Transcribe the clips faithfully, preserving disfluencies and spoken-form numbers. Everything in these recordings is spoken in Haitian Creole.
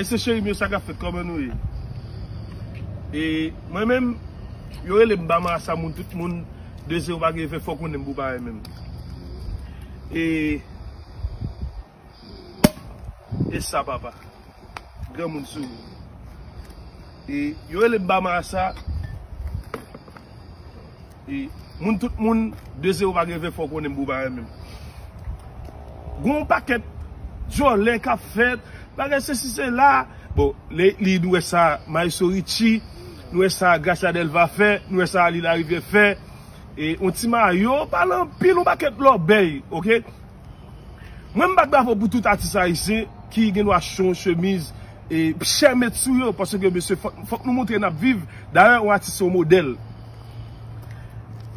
Mesye cheri m yo, sa k ap fèt, kòman nou ye? E mwen menm, yo rele m Bamara sa moun, tout moun, de zewo pa gen ven, fò konnen m pou pa renmen m. E, e sa papa, granmoun sou. E yo rele m Bamara sa. E moun, tout moun, de zewo pa gen ven, fò konnen m pou pa renmen m. Gon pakèt djòlè k ap fèt, bagay sesi sela. Bon, lately, nou wè sa Maestro Richie, nou wè sa Gracia Delva fè, nou wè sa Ali Larivière fè. E yon ti mayo, pale anpil, yon pakèt lòbèy, oke? Mwen, m bat bravo pou tout atis ayisyen ki gen dwa achte yon chemiz e chè met sou yo, paske mesye, fòk, fòk nou montre n ap viv. Dayè, yon atis se yon modèl.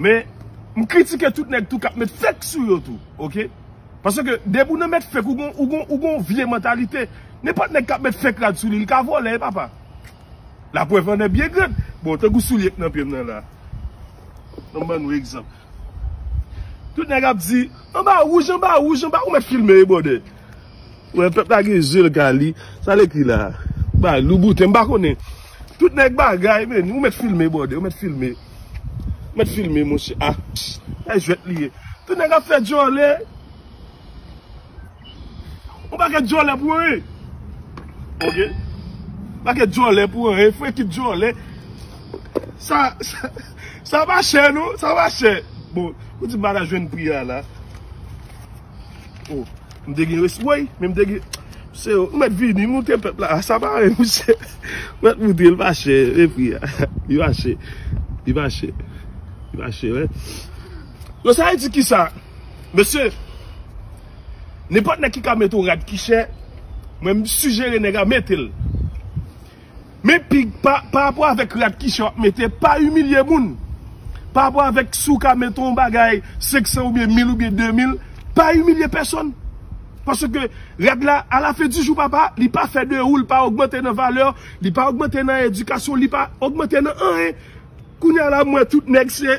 Men, m kritike tout nèg tou k ap met fake sou yo tou, oke? Paske depi w nan met fake, ou gon, ou gon, ou gon vye mantalite. Nenpòt nèg k ap met fake rad sou li, li ka vòlè, papa. La preuve en est bien grande. Bon, tankou soulye k nan pye m nan la. An m ban nou egzanp. Tout nèg ap di, anba wouj, anba wouj, anba, ou mèt filme, brother. Wè, pèp la gen zye l ka li. Sa l ekri la? Ba, lou bouten, m pa konnen. Tout nèg bagay, men, ou mèt filme, brother, ou mèt filme. Ou mèt filme, monchè. Ah, e jwèt li ye. Tout nèg ap fè djòlè. Yon pakèt djòlè pou anyen. Oke? Pakèt djòlè pou anyen, frekit djòlè. Sa, sa, sa pa chè, non? Sa pa chè. Bon, ou di m pa ta jwenn pri a la. Oh, m te gen res-, woy, men m te gen, se, ou mèt vini, montre pèp la. Sa pa anyen, monchè. Mèt montre l pa chè, e pri a. Li pa chè. Li pa chè. Li pa chè, wè. Yo, sa vle di ki sa? Mesye, nenpòt nèg ki ka mete yon rad ki chè, mwen, m sijere nèg la mete l. Men pig, pa, pa rapò avèk rad ki chè w ap mete, pa imilye moun. Pa rapò avèk si w ka mete yon bagay senk san oubyen mil oubyen de mil, pa imilye pèsonn. Paske rad la, alafen di jou, papa, li pa fè de ou, li pa ogmante nan valè, li pa ogmante nan edikasyon, li pa ogmante nan anyen. Kounye a la, m wè tout nèg se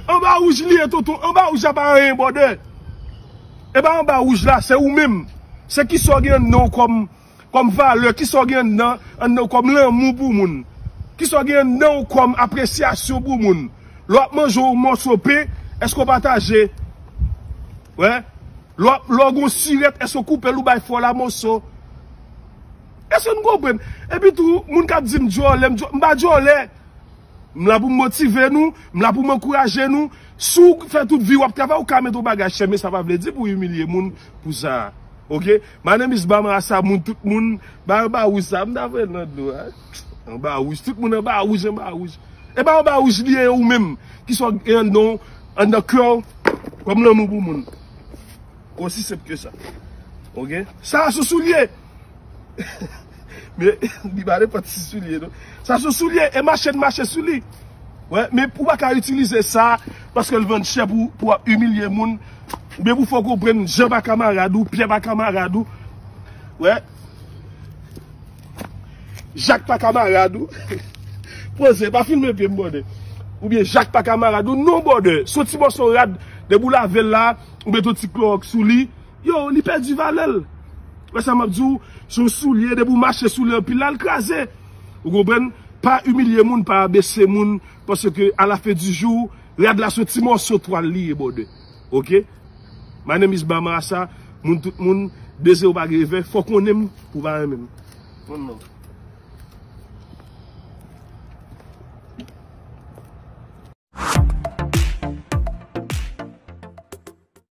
anba wouj li ye, tonton. Anba wouj la pa anyen, brother. E pa anba wouj la, se ou menm. Se kisa w gen anndan w kòm, kòm valè, kisa w gen anndan, anndan w kòm lanmou pou moun. Kisa w gen anndan w kòm apresyasyon pou moun. Lè w ap manje yon mòso pen, èske w pataje? Wè. Lè w ap, lè w gen yon sirèt, èske w koupe l ou bay frè w la mòso? Èske nou konprann? Epi tou, moun k ap di m djòlè, m djò-, m pa djòlè. M la pou m motive nou, m la pou m ankouraje nou. Si w fè tout vi w ap travay, ou ka mete yon bagay chè, men sa pa vle di pou w imilye moun pou sa. Oke? My name is Bamara sa, moun, tout moun, ba anba wouj sa, m ta voye l nan dlo a. Anba wouj, tout moun anba wouj, anba wouj. E pa anba wouj li ye ou menm, kisa w gen anndan, anndan kè w, kòm lanmou pou moun. Osi senp ke sa. Oke? Sa a sou soulye. Men, li pa nenpòt ti soulye, non. Sa sou soulye, e mache n mache sou li. Wè, men ou pa ka itilize sa, paske l vann chè pou, pou w ap imilye moun. Oubyen pou fè w konprann Jan pa kamarad ou, Pyè pa kamarad ou. Wè. Jak pa kamarad ou. Poze, pa filme pye m, brother. Oubyen Jak pa kamarad ou, non, brother. Se yon ti mòso rad, depi w lave l la, ou mete yon ti klowòks sou li, yo, li pèdi valè l. Wè sa m ap di w, se yon soulye, depi w mache sou li anpil la, l kraze. Ou konprann? Pa imilye moun, pa abese moun, paske alafen di jou, rad la se yon ti mòso twal li ye, brother. Oke? My name is Bamara sa, moun, tout moun, de zewo pa gen ven, fò konnen m pou pa renmen m. One love.